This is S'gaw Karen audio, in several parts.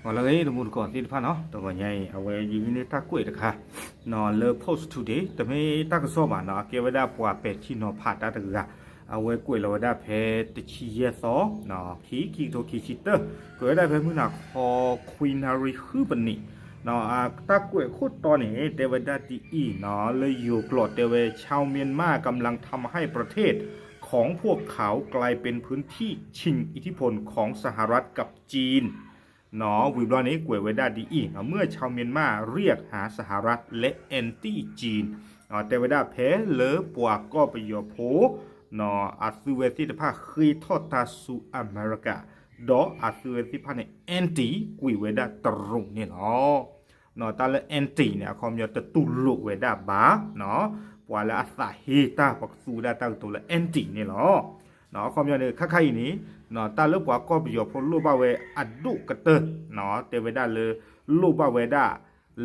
လၢအဂ့ၤ တမူတကိးသ့ၣ်တဖၣ်နီၤ, တဂီၤညါအံၤ အဝဲယဟံးန့ၢ်တၢ်ကွဲးတခါ လၢ Post Today တမ့ၢ်တၢ်ကစီၣ်ဘၣ်နီၤ, အကဲဝဲဒၣ်ပှၤပဲာ်ထံနီၤဖးတၢ်တဂၤ, အဝဲကွဲးလီၤဝဲဒၣ်ဖဲတဆံယဲၢ်သီ ခံ ခံကထိခံဆံတၢ, ကွဲးဝဲဒၣ်ဖဲမုၢ်နၤခီ ခွံနၣ်ရံၣ်ဃုပနံး, တၢ်ကွဲးခိၣ်တီန့ၣ် တဲဝဲဒၣ်ဒ်အံၤနီၤ, လၢယိၤကျိာ်တဲဝဲ ชาวเมียนมากำลังทำให้ประเทศของพวกเขากลายเป็นพื้นที่ชิงอิทธิพลของสหรัฐกับจีน ဝံၤဘျီန့ၣ် ကွဲးဝဲဒၣ်ဒ်အံၤ, เมื่อชาวเมียนมาเรียกหาสหรัฐและแอนตี้จีน တဲဝဲဒၣ်ဖဲလၢပှၤကီၢ်ပယီၤဖိ အသုဝဲသ့ၣ်တဖၣ်ဃ့ထီၣ်တၢ်ဆူအမဲရကၤ, ဒီးအသုဝဲသ့ၣ်တဖၣ်န့ၣ် anti ကွံာ်ဝဲဒၣ်တရူးန့ၣ်လီၤ. တၢ်လၢ anti န့ၣ် အခီပညီတတူၢ်လိာ်ဝဲဒၣ်ဘၣ် ပှၤလၢအသးဟ့တၢ် ပကသူဝဲဒၣ်တၢ်ကတိၤလၢ anti န့ၣ်လီၤ. အခီပညီန့ၣ် ခါခါအံၤန့ၣ် တၢ်လၢပှၤကီၢ်ပယီၤဖိလိၣ်ဘၣ်ဝဲအဒိၣ်ကတၢၢ် တဲဝဲဒၣ်လၢ လိၣ်ဘၣ်ဝဲဒၣ်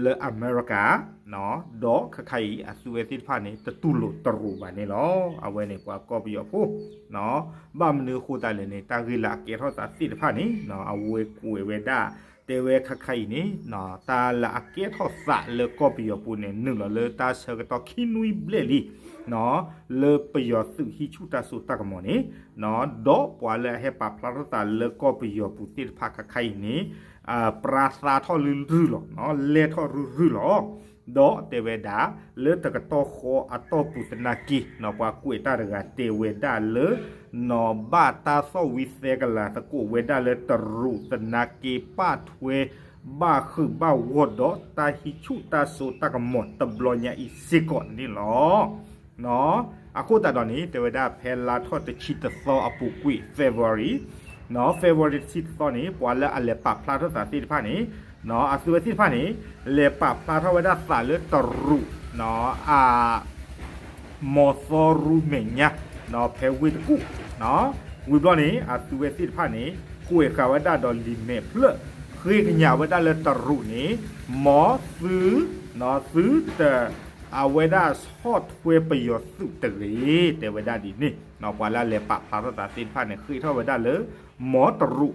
လၢအမဲရကၤ, ဒီးခါခါအံၤ အသုဝဲသ့ၣ်တဖၣ်န့ၣ် တတူၢ်လိာ်တရူးဘၣ်န့ၣ်လီၤ. အဝဲန့ၣ်ပှၤကီၢ်ပယီၤဖိ ဘၣ်မနုၤအဃိသတးလဲၣ်န့ၣ် တၢ်ဂ့ၢ်လၢအကဲထီၣ်သးသ့ၣ်တဖၣ်န့ၣ် အဝဲကွဲးဝဲဒၣ် တဲဝဲခါခါအံၤန့ၣ် တၢ်လၢအကဲထီၣ်သးလၢကီၢ်ပယီၤပူၤန့ၣ် နုာ်လီၤလၢတၢ်ဆၢကတီၢ်ခံနွံဘျဲၣ်လံ လၢပယီၤသုးဟံးဆူၣ်တၢ်စိတၢ်ကမီၤန့ၣ်, ဒီးပှၤလၢအဟဲပာ်ဖျါထီၣ်သးလၢကီၢ်ပယီၤပူၤသ့ၣ်တဖၣ်ခါခါအံၤန့ၣ် ပြါသါထီၣ်ရုၢ်ရုၢ်လီၤ, လဲၢ်ထီၣ်ရုၢ်ရုၢ်လီၤ. ဒီးတဲဝဲဒၣ် လၢတကတီၢ်ဃီအတီၢ်ပူၤသနာ်က့ ပှၤကွဲးတၢ်တဂၤတဲဝဲဒၣ်လၢ နီၢ်ဘၣ်တၢ်သီၣ်ဝံသဲကလၤသကိးဝဲဒၣ်လၢတရူးသနာ်က့ ပာ်ထွဲ ဘၣ်ဟုၣ်ဘၣ်ဝီၢ်ဒီးတၢ်ဟံးဆူၣ်တၢ်စိတၢ်ကမီၤတဘျီညါအံၤစ့ၢ်ကီးန့ၣ်လီၤ. အဃိသတးဒီးန့ၣ် တဲဝဲဒၣ်ဖဲလါထီၣ်တဆံတသီအပူၤကွံာ် February, February တဆံတသီန့ၣ် ပှၤလၢအလဲၤပာ်ဖျါထီၣ်သးသ့ၣ်တဖၣ်န့ၣ် အသုဝဲသ့ၣ်တဖၣ်န့ၣ် လဲၤပာ်ဖျါထီၣ်ဝဲဒၣ်သးလၢတရူး အ မီၤသီရူမဲာ်ညါ ဖဲဝ့ၢ်တကူၣ်, ဝံၤဘျီန့ၣ် အသုဝဲသ့ၣ်တဖၣ်န့ၣ် ကွဲးဃာ်ဝဲဒၣ်ဒီးလံာ်မဲာ်ဖျၢၣ် ဃ့ကညးဝဲဒၣ်လၢတရူးန့ၣ် မ်သု သုတ အဝဲဒၣ်ဆီၣ်ထွဲပယီၤသုးတဂ့ၤ တဲဝဲဒၣ်ဒ်န့ၣ်, ပှၤလၢအလဲၤပာ်ဖျါထီၣ်သးသ့ၣ်တဖၣ်န့ၣ် ဃ့ထီၣ်ဝဲဒၣ်လၢ မ်တရူး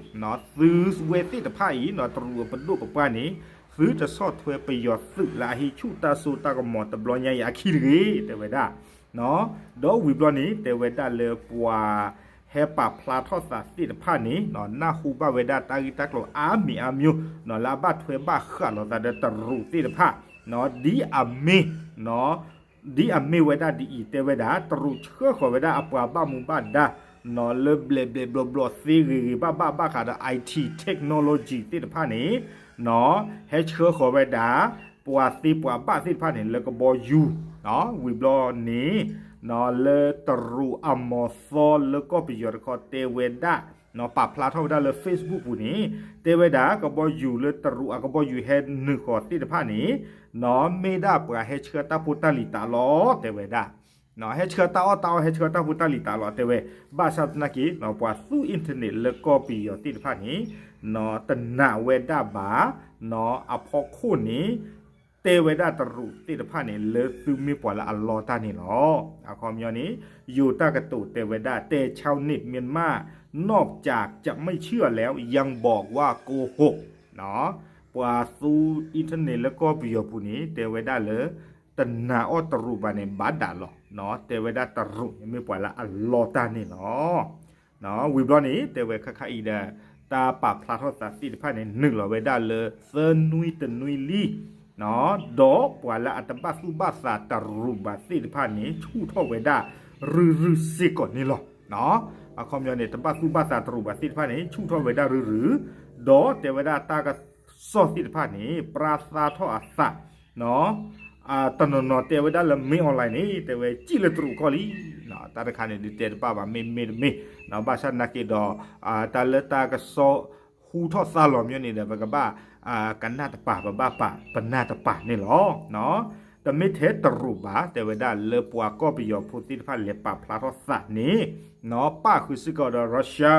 သုဝဲသ့ၣ်တဖၣ်အံၤ တရူးအပဒိၣ်ပပှၢ်န့ၣ် သုတဆီၣ်ထွဲပယီၤသုးလၢအဟံးဆူၣ်တၢ်စိတၢ်ကမီၤတဘျီညါအံၤအခံတဂ့ၤ တဲဝဲဒၣ် ဒီးဝံၤဘျီန့ၣ် တဲဝဲဒၣ်လၢပှၤဟဲပာ်ဖျါထီၣ်သးသ့ၣ်တဖၣ်န့ၣ် နၢ်ဟူဘၣ်ဝဲဒၣ်တၢ်ဂ့ၢ်တၢ်ကျိၤအါမံၤအါမံၤ လၢအဘၣ်ထွဲဘၣ်ဃးလိာ်သးဒီးတရူးသ့ၣ်တဖၣ် ဒ်အမ့ၢ် ဒ်အမ့ၢ်ဝဲဒၣ်ဒ်အံၤ တဲဝဲဒၣ် တရူးဆှၢဃီၤဝဲဒၣ်အပှၤဘၣ်မူဘၣ်ဒါ လၢဘျဲးဘျဲးဘျီဘျီသ့ဂ့ၤဂ့ၤဘၣ်ဘၣ်ဘၣ်ဃးဒီး IT technology သ့ၣ်တဖၣ်န့ၣ် ဟဲဆှၢဃီၤဝဲဒၣ် ပှၤသ့ပှၤဘၣ်သ့ၣ်တဖၣ်န့ၣ် လၢကဘီယူၤ ဝံၤဘျီန့ၣ် လၢတရူးအမီၤသီလၢကီၢ်ပယီၤတခီတဲဝဲဒၣ် ပာ်ဖျါထီၣ်ဝဲဒၣ်လၢ Facebook ပူၤန့ၣ် တဲဝဲဒၣ်ကဘီယူၤလၢတရူးအကဘီယူၤဟဲနုာ်ဃီၤသ့ၣ်တဖၣ်န့ၣ် မ့ၢ်ဒၣ်ပှၤဟဲဆှၢတၢ်ဖိတၢ်လံၤတၢ်လီၤ တဲဝဲဒၣ် ဟဲဆှၢတၢ်အီၣ်တၢ်အီ ဟဲဆှၢတၢ်ဖိတၢ်လံၤတၢ်လီၤ တဲဝဲ ဘၣ်ဆၣ်သနာ်က့ ပှၤသူၣ် internet လၢကီၢ်ပယီၤသ့ၣ်တဖၣ်န့ၣ် တနာ်ဝဲဒၣ်ဘၣ် အဖီခိၣ်န့ၣ် တဲဝဲဒၣ်တရူးသ့ၣ်တဖၣ်န့ၣ် လၢသုမ့ၢ်ပှၤလၢအလီတၢ်န့ၣ်လီၤ. အခီပညီန့ၣ် ယိၤတၢ်ကတိၤတဲဝဲဒၣ် แต่ชาวเน็ตเมียนมานอกจากจะไม่เชื่อแล้วยังบอกว่าโกหก ပှၤသူ internet လၢကီၢ်ပယီၤပူၤန့ၣ် တဲဝဲဒၣ်လၢ တနာ်အီၣ်တရူးဘၣ်န့ၣ် ဘၣ်ဒၣ်လီၤ. တဲဝဲဒၣ်တရူးန့ၣ်မ့ၢ်ပှၤလၢအလီတၢ်န့ၣ်လီၤ. ဝံၤဘျီန့ၣ် တဲဝဲခါခါအံၤဒီး တၢ်ပာ်ဖျါထီၣ်သးသ့ၣ်တဖၣ်န့ၣ် နုာ်လီၤဝဲဒၣ်လၢ သၢနွံတနွံလံ ဒီးပှၤလၢအတဘၣ်သူၣ်ဘၣ်သးတရူးဘၣ်သ့ၣ်တဖၣ်န့ၣ် ဆူၣ်ထီၣ်ဝဲဒၣ်ရုၢ်ရုၢ်စ့ၢ်ကီးန့ၣ်လီၤ. အခီပညီန့ၣ် တဘၣ်သူၣ်ဘၣ်သးတရူးဘၣ်သ့ၣ်တဖၣ်န့ၣ် ဆူၣ်ထီၣ်ဝဲဒၣ်ရုၢ်ရုၢ်, ဒီးတဲဝဲဒၣ်တၢ်ကစီၣ်သ့ၣ်တဖၣ်န့ၣ် ပြါသါထီၣ်အသး တနီၤနီၤတဲဝဲဒၣ်လၢ မင်းအောင်လှိုင် န့ၣ် တဲဝဲစံၣ်လၢတရူးကီၢ်လံ. တၢ်တခါန့ၣ် ဒုးတဲတဘၣ်ဘၣ် မ့ၢ်မ့ၢ်တမ့ၢ်, ဘၣ်ဆၣ်သနာ်က့ဒီး တၢ်လၢတၢ်ကစီၣ်ဟူထီၣ်သါလီၤမ့ၢ်န့ၣ်ဒီး ပကဘၣ်ကနၣ်တပၤ ပဘၣ်ပာ်ပနၢ်တပၤန့ၣ်လီၤ. တမ့ၢ်ထဲတရူးဘၣ် တဲဝဲဒၣ်လၢပှၤကီၢ်ပယီၤဖိသ့ၣ်တဖၣ်လဲၤပာ်ဖျါထီၣ်သးန့ၣ် ပၣ်ဃုာ်စ့ၢ်ကီးဒီး Russia,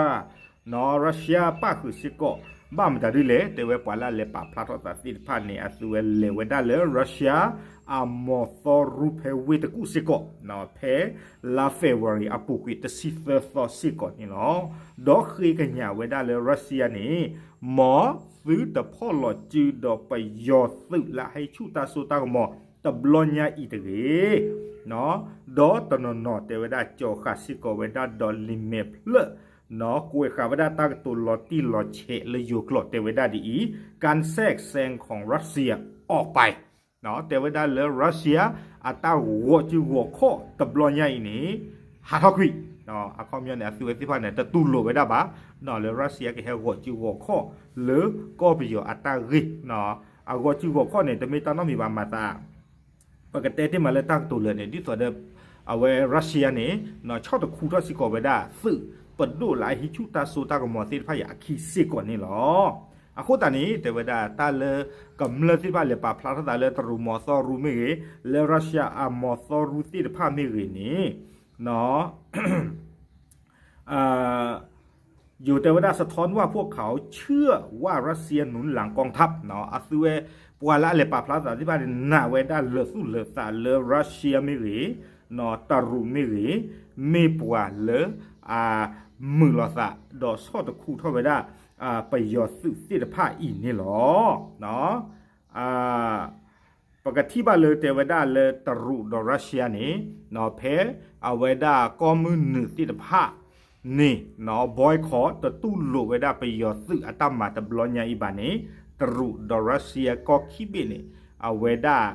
Russia ပၣ်ဃုာ်စ့ၢ်ကီး ဘၣ်မတၤဒ်လဲၣ် တဲဝဲပှၤလၢအလဲၤပာ်ဖျါထီၣ်သးသ့ၣ်တဖၣ်န့ၣ် အသုဝဲလဲၤဝဲဒၣ်လၢ Russia အမီၤသီရူဖဲဝ့ၢ်တကူၣ်စ့ၢ်ကီး ဖဲလါ February အပူၤကွံာ်တဆံသၢသီစ့ၢ်ကီးန့ၣ်လီၤ. ဒီးဃ့ကညးဝဲဒၣ်လၢ Russia န့ၣ် မ်သုတဖီၣ်လီၤစုဒီးပယီၤသုးလၢအဟဲဆူၣ်တၢ်စိတၢ်ကမီၤတဘျီညါအံၤတဂ့ၤ ဒီးတနီၤနီၤတဲဝဲဒၣ် ကၠီၤဃာ်စ့ၢ်ကီးဝဲဒၣ်ဒီးလံာ်မဲာ်ဖျၢၣ် ကွဲးဃာ်ဝဲဒၣ်တၢ်ကတိၤလီၤတံၢ်လီၤဆဲးလၢယိၤကျိာ် တဲဝဲဒၣ်ဒ်အံၤ การแทรกแซงของรัสเซียออกไป တဲဝဲဒၣ်လၢ Russia အတၢ်ဂီၤစုဂီၤခီၣ်တဘျီညါအံၤန့ၣ် ဟးထီၣ်ကွံာ် အခီပညီန့ၣ် အသုဝဲသ့ၣ်တဖၣ်န့ၣ် တတူၢ်လိာ်ဝဲဒၣ်ဘၣ် လၢ Russia ကဟဲဂီၤစုဂီၤခီၣ်လၢကီၢ်ပယီၤအတၢ်ဂ့ၢ် အဂီၤစုဂီၤခီၣ်န့ၣ် တမ့ၢ်တၢ်နီတမံၤဘၣ်မၤသး ပကတဲတ့ၢ်မးလၢတၢ်ကတိၤလၢာ်န့ၣ် ဒ်သိးဒီး အဝဲ Russia န့ၣ် ဆီၣ်တခူထီၣ်စ့ၢ်ကီးဝဲဒၣ် သုးပဒိၣ်လၢအဟဲဆူၣ်တၢ်စိတၢ်ကမီၤသ့ၣ်တဖၣ်အံၤအခံစ့ၢ်ကီးန့ၣ်လီၤ. အဃိသတးန့ၣ် တဲဝဲဒၣ်တၢ်လၢကမျၢၢ်သ့ၣ်တဖၣ်လဲၤပာ်ဖျါထီၣ်သးလၢတရူးမီၤသီရူမ့ၢ်ဂ့ၤ, လၢ Russia အမီၤသီရူသ့ၣ်တဖၣ်မ့ၢ်ဂ့ၤန့ၣ် ယိၤတဲဝဲဒၣ် สะท้อนว่าพวกเขาเชื่อว่ารัสเซียหนุนหลังกองทัพ အသုဝဲ ပှၤလၢအလဲၤပာ်ဖျါသးသ့ၣ်တဖၣ်န့ၣ် နာ်ဝဲဒၣ်လၢာ်သူၣ်လၢာ်သးလၢ Russia မ့ၢ်ဂ့ၤ, တရူးမ့ၢ်ဂ့ၤ, မ့ၢ်ပှၤလၢ အမုာ်လီၤသး ဒီးဆီၣ်တခူထီၣ်ဝဲဒၣ် ပယီၤသုးသ့ၣ်တဖၣ်အံၤန့ၣ်လီၤ. ပကထံၣ်ဘၣ်လၢတဲဝဲဒၣ်လၢတရူးဒီး Russia န့ၣ် ဖဲအဝဲဒၣ်ကီၢ်မုၢ်နုာ်သ့ၣ်တဖၣ်န့ၣ် boycott တတူၢ်လိာ်ဝဲဒၣ်ပယီၤသုးအတၢ်မၤတဘျီညါအံၤဘၣ်န့ၣ် တရူးဒီး Russia ကီၢ်ခံဘ့ၣ်န့ၣ် အဝဲဒၣ်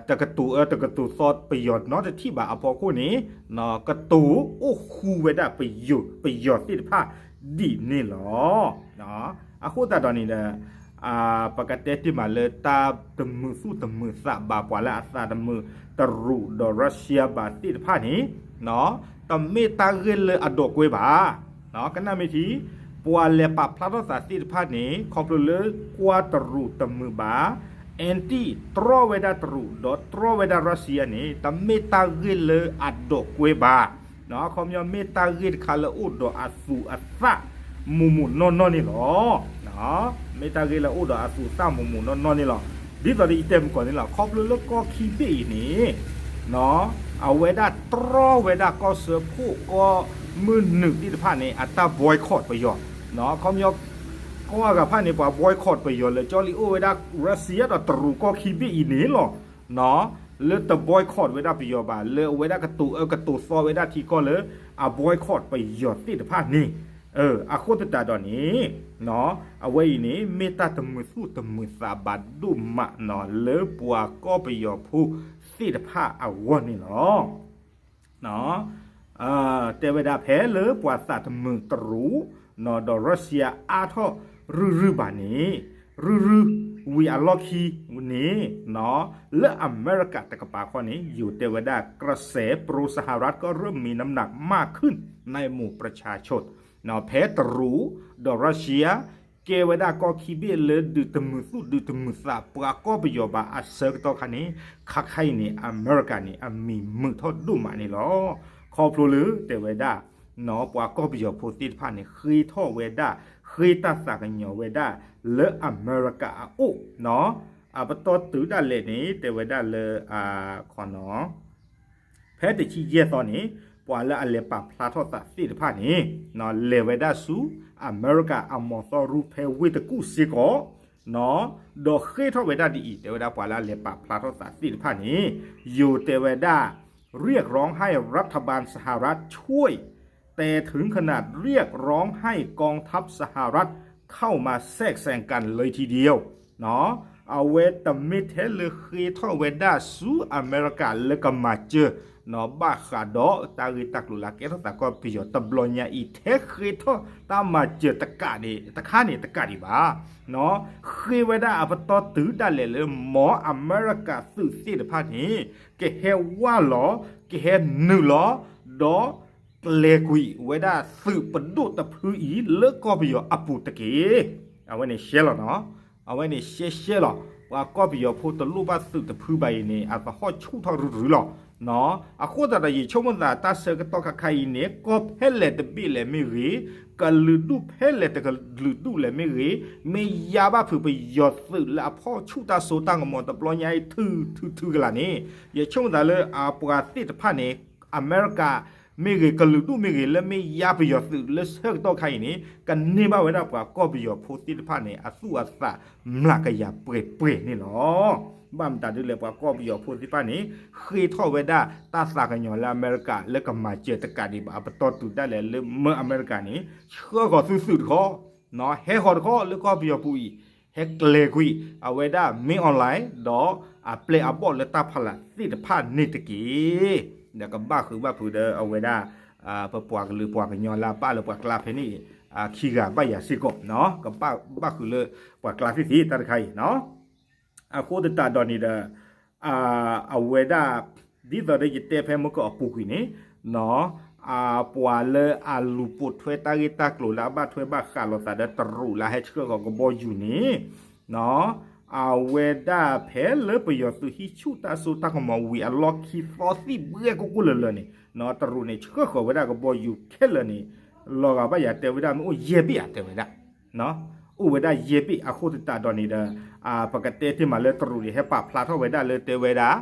တကတိၤအၢတကတိၤသီပယီၤနီတထံၣ်ဘၣ်အဖီခိၣ်န့ၣ် ကတိၤအိၣ်ဃူဝဲဒၣ်ပယီၤသ့ၣ်တဖၣ်ဒ်န့ၣ်လီၤ. အဃိသတးဒီးန့ၣ်ဒီး ပကတဲတ့ၢ်မးလၢတၢ်တမုာ်သူၣ်တမုာ်သးဘၣ်ပှၤလၢအသးတမုာ်တရူးဒီး Russia ဘၣ်သ့ၣ်တဖၣ်န့ၣ် တမ့ၢ်တၢ်ဂ့ၢ်လၢအဒိးကွဲဘၣ်. ကနၣ်မ့ၢ်ထံ ပှၤလဲၤပာ်ဖျါထီၣ်သးသ့ၣ်တဖၣ်န့ၣ် ခီဖျိလၢကွၢ်တရူးတမုာ်ဘၣ် anti တြီဝဲဒၣ်တရူး ဒီးတြီဝဲဒၣ် Russia န့ၣ် တမ့ၢ်တၢ်ဂ့ၢ်လၢအဒိးကွဲဘၣ်. အခီပညီမ့ၢ်တၢ်ဂ့ၢ်တခါလၢအိၣ်ဒီးအသူးအသၣ်မုၢ်မုၢ်နီၢ်နီၢ်န့ၣ်လီၤ. မ့ၢ်တၢ်ဂ့ၢ်လၢအိၣ်ဒီးအသူးအသၣ်မုၢ်မုၢ်နီၢ်နီၢ်န့ၣ်လီၤ. ဒ်သိးဒီးယတဲမုၢ်ကီၢ်န့ၣ်လီၤ ခီဖျိလၢကီၢ်ခံဘ့ၣ်အံၤန့ၣ် အဝဲဒၣ်တြီဝဲဒၣ်ကီၢ်စၢဖှိၣ်ကီၢ်မုၢ်နုာ်သ့ၣ်တဖၣ်န့ၣ် အတၢ် boycott ပယီၤ အခီပညီ ကီၢ်အဂၤတဖၣ်န့ၣ် ပှၤ boycott ပယီၤလၢကၠီလံ အိၣ်ဝဲဒၣ် Russia ဒီးတရူးကီၢ်ခံဘ့ၣ်အံၤန့ၣ်လီၤ. လၢတ boycott ဝဲဒၣ်ပယီၤဘၣ် လၢအဝဲဒၣ်ကတိၤအၢကတိၤသီဝဲဒၣ်ထံကီၢ်လၢ အ boycott ပယီၤသ့ၣ်တဖၣ်န့ၣ် အဃိသတးဒီးန့ၣ် အဝဲအံၤန့ၣ် မ့ၢ်တၢ်တမုာ်သူၣ်တမုာ်သးဘၣ်ဒိၣ်မး လၢပှၤကီၢ်ပယီၤဖိသ့ၣ်တဖၣ်အဂီၢ်န့ၣ်လီၤ. တဲဝဲဒၣ်ဖဲလၢပှၤသးတမုာ်တရူး ဒီး Russia အါထီၣ်ရုၢ်ရုၢ်ဘၣ်န့ၣ် ရုၢ်ရုၢ်ဝံၤအလီၢ်ခံန့ၣ် လၢအမဲရကၤတကပၤခီန့ၣ် ယိၤတဲဝဲဒၣ် กระแสโปรสหรัฐก็เริ่มมีน้ำหนักมากขึ้นในหมู่ประชาชน ဖဲတရူးဒီး Russia ကဲဝဲဒၣ်ကီၢ်ခံဘ့ၣ်လၢဒုးတမုာ်သူၣ်ဒုးတမုာ်သးပှၤကီၢ်ပယီၤဘၣ်အဆၢကတီၢ်ခါန့ၣ် ခါခါအံၤန့ၣ် အမဲရကၤန့ၣ် အမံၤမုာ်ထီၣ်ဒိၣ်မးန့ၣ်လီၤ. ခီဖျိလၢတဲဝဲဒၣ် ပှၤကီၢ်ပယီၤဖိသ့ၣ်တဖၣ်န့ၣ် ဃ့ထီၣ်ဝဲဒၣ် ဃ့တၢ်သးကညီၤဝဲဒၣ် လၢအမဲရကၤအအိၣ် အပတီၢ်တုၤဒၣ်လဲာ်န့ၣ် တဲဝဲဒၣ်လၢ ခီနီၤ ဖဲတဆံယဲၢ်သီန့ၣ် ပှၤလၢအလဲၤပာ်ဖျါထီၣ်သးသ့ၣ်တဖၣ်န့ၣ် လဲၤဝဲဒၣ်ဆူ အမဲရကၤအမီၤသီရူဖဲဝ့ၢ်တကူၣ်စ့ၢ်ကီး ဒီးဃ့ထီၣ်ဝဲဒၣ်ဒ်အံၤ တဲဝဲဒၣ်ပှၤလၢအလဲၤပာ်ဖျါထီၣ်သးသ့ၣ်တဖၣ်န့ၣ် ယိၤတဲဝဲဒၣ် เรียกร้องให้รัฐบาลสหรัฐช่วย แต่ถึงขนาดเรียกร้องให้กองทัพสหรัฐเข้ามาแทรกแซงกันเลยทีเดียว အဝဲတမ့ၢ်ထဲလၢဃ့ထီၣ်ဝဲဒၣ်ဆူအမဲရကၤလၢကမၤစၢၤ ဘၣ်ဃးဒီးတၢ်ဂ့ၢ်တၢ်ကျိၤလၢကဲထီၣ်သးကီၢ်ပယီၤတဘျီညါအံၤ ထဲဃ့ထီၣ်တၢ်မၤစၢၤတကးန့ၣ် တခါန့ၣ်တကးဒံးဘၣ် ဃ့ဝဲဒၣ်အပတီၢ်တုၤဒၣ်လဲာ်လၢ မ်အမဲရကၤသုးသ့ၣ်တဖၣ်န့ၣ် ကဟဲဝၢ်လီၤ ကဟဲနုာ်လီၤ ဒီးကျဲၤကွံာ်ဝဲဒၣ်သုးပဒိၣ်တဖုအံၤ လၢကီၢ်ပယီၤအပူၤတက့ၢ်. အဝဲန့ၣ်ရှဲလီၤနီၤ အဝဲန့ၣ်ရှဲရှဲလီၤ ပှၤကီၢ်ပယီၤဖိတလိၣ်ဘၣ်သုးတဖုဘၣ်အံၤန့ၣ် အသဟီၣ်ဆူၣ်ထီၣ်ရုရုလီၤ. အဃိသတးဒီး ယဆိကမိၣ်သးတၢ်ဆၢကတီၢ်ခါခါအံၤန့ၣ် ကီၢ်ဖဲလဲၣ်တဘ့ၣ်လဲၣ်မ့ၢ်ဂ့ၤ, ကလုာ်ဒူၣ်ဖဲလဲၣ်တကလုာ်ဒူၣ်လဲၣ်မ့ၢ်ဂ့ၤ, မ့ၢ်ယါဘၣ်ဖုးပယီၤသုးလၢအဖီၣ်ဆူၣ်တၢ်စိတၢ်ကမီၤတဘျီညါအံၤ ထုထုထုကလာ်န့ၣ်, ယဆိကမိၣ်သးလၢအပှၤသ့ၣ်တဖၣ်န့ၣ် အမဲရကၤမ့ၢ်ဂ့ၤ ကလုာ်ဒူၣ်မ့ၢ်ဂ့ၤ လၢမ့ၢ်ယါပယီၤသုးလၢဆၢကတီၢ်ခါအံၤန့ၣ် ကန့ၢ်ဘၣ်ဝဲဒၣ်ပှၤကီၢ်ပယီၤဖိသ့ၣ်တဖၣ်န့ၣ် အသူၣ်အသးမျးကယၤပှဲၤပှဲၤန့ၣ်လီၤ. ဘၣ်မတၤဒ်လဲၣ် ပှၤကီၢ်ပယီၤဖိသ့ၣ်တဖၣ်န့ၣ် ဃ့ထီၣ်ဝဲဒၣ်တၢ်သးကညီၤလၢအမဲရကၤ လၢကမၤစၢၤတကးဒံးဘၣ် အပတီၢ်တုၤဒၣ်လဲာ်လၢမၢအမဲရကၤန့ၣ် ဆှၢဃီၤသုသုးတခီ ဟဲဃီၤတခီလၢကီၢ်ပယီၤပူၤအံၤ, ဟဲကျဲၤကွံာ် အဝဲဒၣ်မ့ၢ် online ဒီးအပျဲၢ်အဘီၣ်လၢတၢ်ဖီလာ်သ့ၣ်တဖၣ်န့ၣ်တက့ၢ်. ဒီးကဘၣ်ဃုာ်ဘၣ်ဖုးဒီးအဝဲဒၣ် ပပှၤကလုာ်ပှၤကညီလၢအဘၣ်လၢပှၤကျါဖဲန့ၣ် ခံဂၤဘၣ်ယၤစ့ၢ်ကီး, ကဘၣ်ဘၣ်ဃုာ်လၢပှၤကျါသ့ၣ်သ့ၣ်တၢ်တခါအံၤ အဃိသတးဒီးန့ၣ်ဒီး အဝဲဒၣ် ဒ်သိးဒီးယတဲဖဲမုၢ်ကီၢ်အပူၤကွံာ်န့ၣ် ပှၤလၢအလူၤပိာ်ထွဲတၢ်ဂ့ၢ်တၢ်ကျိၤလၢအဘၣ်ထွဲဘၣ်ဃးလိာ်သးဒီးတရူးလၢအဟဲဆှၢဃီၤကဘီယူၤန့ၣ် အဝဲဒၣ်ဖဲလၢပယီၤသုးဟံးဆူၣ်တၢ်စိတၢ်ကမီၤဝံၤအလီၢ်ခံသီသံၣ်ဘှဲၣ်ကိၢ်ကိၢ်လၢၤလၢၤန့ၣ် တရူးန့ၣ် ဆှၢဃီၤဝဲဒၣ်ကဘီယူၤခဲလၢာ်န့ၣ် လီၤဂာ်ဘၣ်ယၤတဲဝဲဒၣ်မ့ၢ်အိၣ်ယဲၢ်ဘ့ၣ်ဧါတဲဝဲဒၣ် အိၣ်ဝဲဒၣ်ယဲၢ်ဘ့ၣ်အဃိသတးဒီးန့ၣ်ဒီး ပကတဲတ့ၢ်မးလၢတရူးန့ၣ် ဟဲပာ်ဖျါထီၣ်ဝဲဒၣ်လၢတဲဝဲဒၣ်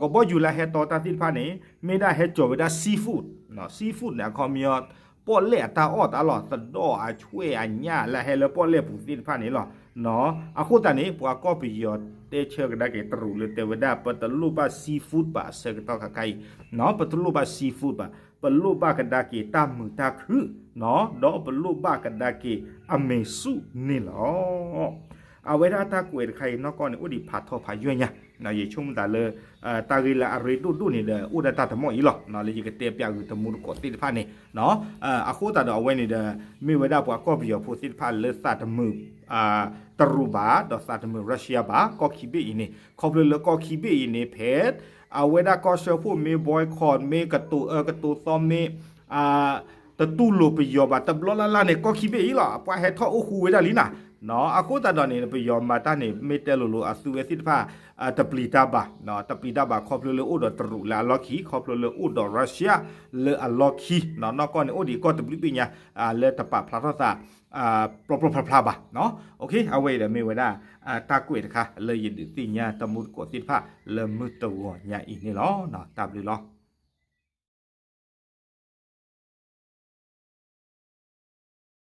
ကဘီယူၤလၢဟဲတီတၢ်သ့ၣ်တဖၣ်န့ၣ် မ့ၢ်ဒၣ်ဟဲကၠီၤဝဲဒၣ် seafood, seafood န့ၣ် အခီပညီ ပီၣ်လဲၣ်အတၢ်အီၣ်တၢ်လီၢ် သဒိၣ်အဆွဲၣ်အညၣ်လၢဟဲလၢပီၣ်လဲၣ်ပူၤသ့ၣ်တဖၣ်န့ၣ်လီၤ. အဃိသတးန့ၣ် ပှၤကီၢ်ပယီၤတဲဆၢကဒါက့ၤတရူးလၢတဲဝဲဒၣ် ပတလိၣ်ဘၣ် seafood ဘၣ်အဆၢကတီၢ်ခါခါအံၤ, ပတလိၣ်ဘၣ် seafood ဘၣ်, ပလိၣ်ဘၣ်ကဒါက့ၤတၢ်မုာ်တၢ်ခုၣ် ဒီးပလိၣ်ဘၣ်ကဒါက့ၤအမ့ၢ်ဆူၣ်န့ၣ်လီၤ. အဝဲဒၣ်တၢ်ကွဲးတခါအံၤနီၢ်ကီၢ်န့ၣ် အိၣ်ဒံးဖးထီဖးယွဲၢ်ညါ, ယဆိကမိၣ်သးလၢ တၢ်ဂ့ၢ်လၢအရ့ဒိၣ်ဒိၣ်န့ၣ်ဒီး အိၣ်ဒၣ်တၢ်တမီၢ်အံၤလီၤ. လၢယကတဲပၠးဂုာ်တမူတကိးသ့ၣ်တဖၣ်န့ၣ် အဃိသတးဒီးအဝဲန့ၣ်ဒီး မ့ၢ်ဝဲဒၣ်ပှၤကီၢ်ပယီၤဖိသ့ၣ်တဖၣ်လၢသးတမုာ် တရူးဘၣ် ဒီးသးတမုာ် Russia ဘၣ် ကီၢ်ခံဘ့ၣ်အံၤန့ၣ် ခီဖျိလၢကီၢ်ခံဘ့ၣ်အံၤန့ၣ် ဖဲ အဝဲဒၣ်ကီၢ်စၢဖှိၣ်မ့ၢ် boycott မ့ၢ်ကတိၤအၢကတိၤသီမ့ၢ် တတူၢ်လိာ်ပယီၤဘၣ်တဘျီလၢ်လၢ်န့ၣ် ကီၢ်ခံဘ့ၣ်အံၤလီၤ အပှၤဟဲထီၣ်အိၣ်ဃူဝဲဒၣ်လံနၤ. အဃိသတးဒီးန့ၣ် ပယီၤမၤတၢ်န့ၣ် မ့ၢ်တဲလိၤလိၤအသုဝဲသ့ၣ်တဖၣ် တပျံၤတၢ်ဘၣ်, တပျံၤတၢ်ဘၣ်ခီဖျိလၢအိၣ်ဒီးတရူးလၢအလီၢ်ခံ ခီဖျိလၢအိၣ်ဒီး Russia လၢအလီၢ်ခံ, နီၢ်ကီၢ်န့ၣ်အိၣ်ဒံးကီၢ်တဘျုးဘ့ၣ်ညါ လၢတပာ်ဖျါထီၣ်သး ပျီပျီဖျါဖျါဘၣ်. အဝဲအံၤဒီးမ့ၢ်ဝဲဒၣ် တၢ်ကွဲးတခါလၢယဒုးသ့ၣ်ညါတမူတကိးသ့ၣ်တဖၣ်လၢမုၢ်တဂီၤညါအံၤန့ၣ်လီၤ. တၢ်ဘျုးလီၤ.